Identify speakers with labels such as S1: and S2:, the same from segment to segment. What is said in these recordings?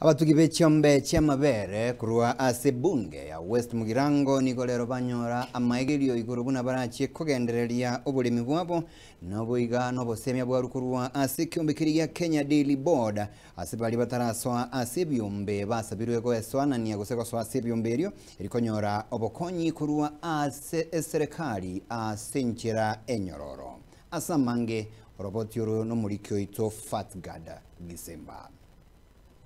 S1: Abatugi be chiombe chi'amabere korwa ase ebunge ya West Mugirango nigo rero banyora amaegerio igoro buna barachie kogendereria oboremi bwabo naboiga nobosemia bwarwa korwa ase ekiombe keria gia Kenya Dairy Board ase baria batarasoa ase ebiombe basabirwe goesoanania gose gosoa ase ebiombe erio erikonyora obokonyi korwa ase eserekari ase enchera enyororo. Ase amange oroboti oro nomoriki oito Fatgard Gisemba.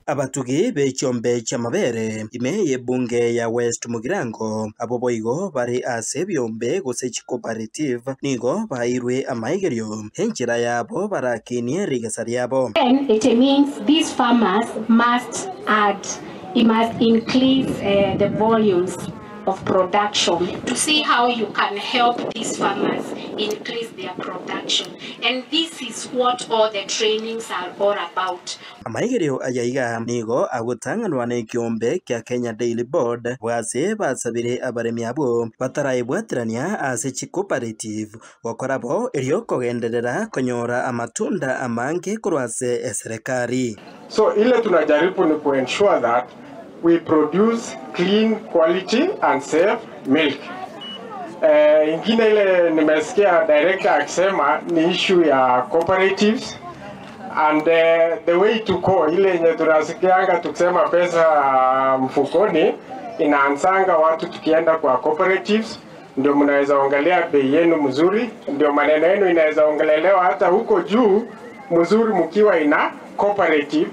S2: Abatugi be chiombe chi'amabere ime y'ebunge ya West Mugirango, abwo boigo bare ase ebiombe gose chicooperative, nigo baeirwe amaigerio enchera yabo barakinie rigesa riabo.
S3: Then it means these farmers must add, it must increase the volumes of production to see how you can help these farmers increase their production and this is what all the trainings are all about.
S2: Amaigerio aya iga nigo agotang'anwa nekiombe kia Kenya Dairy Board bw'ase basabire abaremi abwo bataraebwaterania ase chicooperative gokora bo erio kogenderera konyora amatunda amange korwa ase eserekari.
S4: So ile tunajaribu ni ku ensure that we produce clean quality and safe milk. Eh, ingine ile nimesikia director akisema ni issue ya cooperatives and the way to go, ile yenye tunasikianga tukisema pesa mfukoni inaanzanga watu tukienda kwa cooperatives, ndio mnaweza ongelea bei yenu mzuri, ndio maneno yenu inaweza ongelelewa hata huko juu mzuri mkiwa ina cooperative,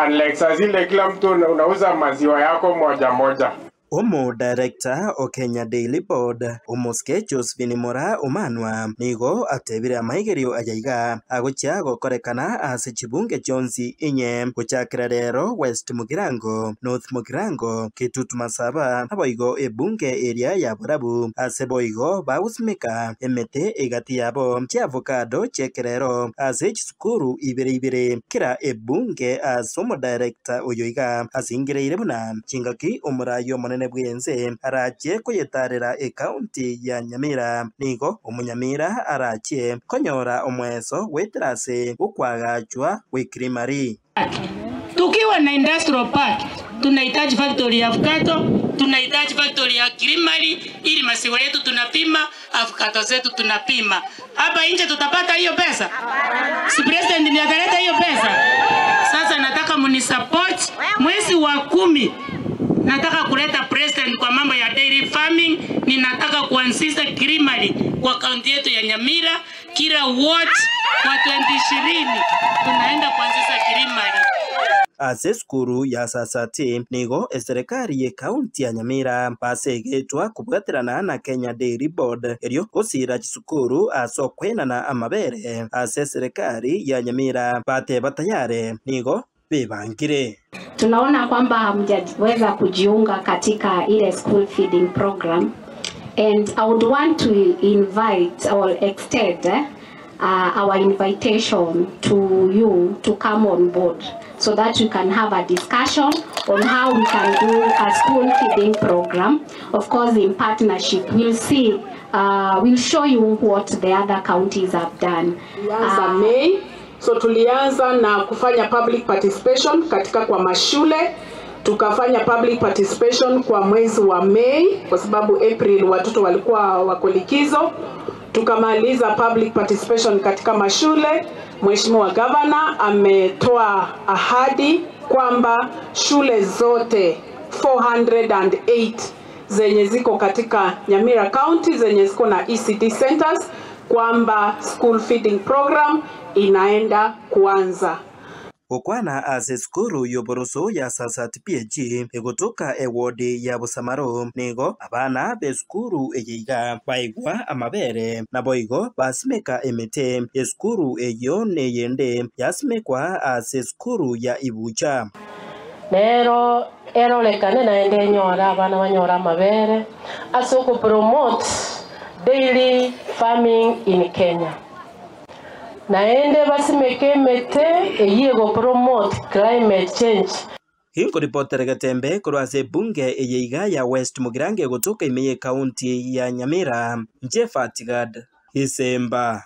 S4: unlike saa zile kila mtu unauza maziwa yako moja moja.
S2: Omo director o Kenya Dairy Board omosike Josephine Mora Omanwa nigo atebire amaigerio aya iga agochia gokorekana ase chibunge chionsi inye gochakera rero West Mugirango, North Mugirango, Kitutu Masaba naboigo ebunge eria ya Borabu ase boigo bagosimeka emete egati yabo chiavocado chiekerero ase chisukuru ibere ibere kera ebunge ase omodirector oyo iga asingereire buna chingaki omorayi omonene bwense arachie koyetarera ekaunti ya Nyamira nigo omunyamira arachie konyora omweso gweterase okwagachwa gw'ekirimari.
S5: Tukiwa na industrial park tunahitaji factory ya avocado, tunahitaji factory ya creamery ili maziwa yetu tunapima, avocado zetu tunapima. Hapa nje tutapata hiyo pesa? Si president ndiye ataleta hiyo pesa? Sasa nataka mnisupport mwezi wa 10. Nataka kuleta president kwa mambo ya dairy farming, ninataka kuanzisha creamery kwa kaunti yetu ya Nyamira, kila ward kwa 2020 tunaenda kuanzisha creamery.
S2: Ase esukuru ya Sasati nigo eserekari ye kaunti ya Nyamira basegetwa kubwaterana na Kenya Dairy Board erio gosira chisukuru ase okwenana amabere ase eserekari ya Nyamira bateba tayare nigo bebangire.
S3: Tunaona kwamba hamjaweza kujiunga katika ile school feeding program and I would want to invite or extend our invitation to you to come on board so that we can have a discussion on how we can do a school feeding program, of course in partnership. We'll see, we'll show you what the other counties have done.
S6: Tulianza May, so tulianza na kufanya public participation katika kwa mashule, tukafanya public participation kwa mwezi wa May kwa sababu April watoto walikuwa wako likizo. Tukamaliza public participation katika mashule. Mheshimiwa Governor ametoa ahadi kwamba shule zote 408 zenye ziko katika Nyamira County zenye ziko na ECD centers kwamba school feeding program inaenda kuanza.
S2: Gokwana ase sukuru y'oboroso ya Sasati PG egotoka ewodi ya Busamaro nigo abana b'esukuru eyeiga baigwa amabere naboigo basimeka emete esukuru eyo neyende yasimekwa ase esukuru ya Ibucha.
S7: Nero erorekane naende enyora abana banyora amabere ase okopromote daily farming in Kenya. Naende basimeke emete eyie gopromote climate change.
S2: Hinkoripotera Getembe korwa ase ebunge eyeiga ya West Mugirango egotoka ime ye county ya Nyamira, Njefatigad Isemba.